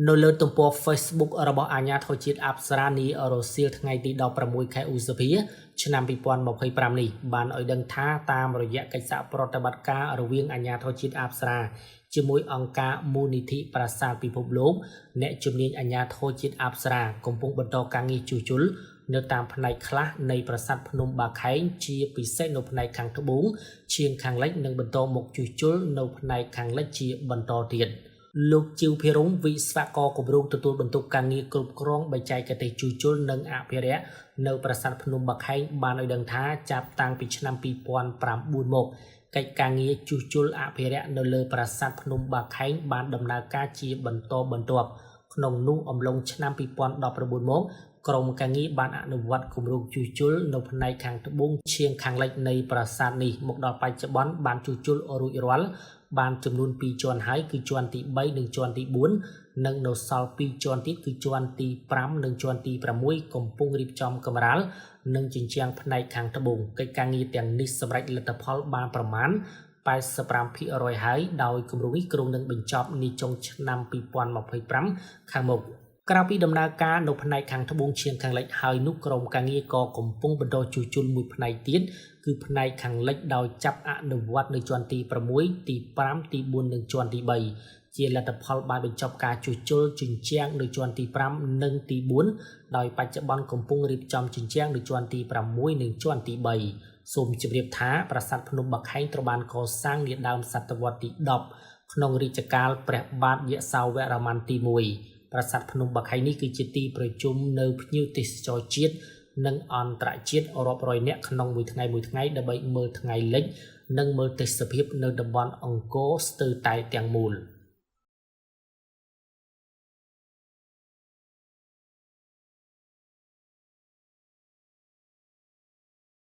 នៅលើទំព័រ Facebook របស់អាជ្ញាធរជាតិអប្សរានារសៀលថ្ងៃទី16ខែឧសភាឆ្នាំ2025នេះបានឲ្យដឹងថាតាមរយៈកិច្ចសហប្រតិបត្តិការរវាងអាជ្ញាធរជាតិអប្សរាជាមួយអង្គការមូលនិធិប្រាសាទពិភពលោកអ្នកជំនាញអាជ្ញាធរជាតិអប្សរាកំពុងបន្តការងារជួសជុលនៅតាមផ្នែកខ្លះនៃប្រាសាទភ្នំបាខែងជាពិសេសនៅផ្នែកខាងត្បូងឈៀងខាងលិចនិងបន្តមកជួសជុលនៅផ្នែកខាងលិចជាបន្តទៀត។ លោកជីវភិរមវិស្វករគម្រោងទទួលបន្ទុកការងារគ្រប់គ្រងបច្ចេកទេសជួសជុលនិងអភិរក្សនៅប្រាសាទភ្នំបាខែងបានឲ្យដឹងថាចាប់តាំងពីឆ្នាំ2009មកកិច្ចការងារជួសជុលអភិរក្សនៅលើប្រាសាទភ្នំបាខែងបានដំណើរការជាបន្តបន្ទាប់ក្នុងនោះអំឡុងឆ្នាំ2019មកក្រុមការងារបានអនុវត្តគម្រោងជួសជុលនៅផ្នែកខាងត្បូងឈៀងខាងលិចនៃប្រាសាទនេះមកដល់បច្ចុប្បន្នបានជួសជុលរួចរាល់បានចំនួន2ជាន់ហើយគឺជាន់ទី3និងជាន់ទី4និងនៅសល់2ជាន់ទៀតគឺជាន់ទី5និងជាន់ទី6កំពុងរៀបចំកម្រាលនិងជញ្ជាំងផ្នែកខាងត្បូងកិច្ចការងារទាំងនេះសម្រេចលទ្ធផលបានប្រមាណ85%ហើយដោយគម្រោងនេះគ្រោងនឹងបញ្ចប់នាចុងឆ្នាំ2025ខាងមុខក្រៅពីដំណើរការនៅផ្នែកខាងត្បូងឈៀងខាងលិចហើយនោះក្រុមការងារក៏កំពុងបន្តជួសជុលមួយផ្នែកទៀតគឺផ្នែកខាងលិចដោយចាប់អនុវត្តនៅជាន់ទី6ទី5ទី4និងជាន់ទី3ជាលទ្ធផលបានបញ្ចប់ការជួសជុលជញ្ជាំងនៅជាន់ទី5និងទី4ដោយបច្ចុប្បន្នកំពុងរៀបចំជញ្ជាំងនៅជាន់ទី6និងជាន់ទី3សូមជម្រាបថាប្រាសាទភ្នំបាខែងត្រូវបានកសាងនាដើមសតវត្សទី10ក្នុងរាជកាលព្រះបាទយសោវរ្ម័នទី1ប្រាសាទភ្នំបាខែងនេះគឺជាទីប្រជុំនៅភ្ញៀវទេសចរជាតិនិងអន្តរជាតិរាប់រយនាក់ក្នុងមួយថ្ងៃមួយថ្ងៃដើម្បីមើលថ្ងៃលិចនិងមើលទេសភាពនៅតំបន់អង្គរស្ទើរតែទាំងមូល។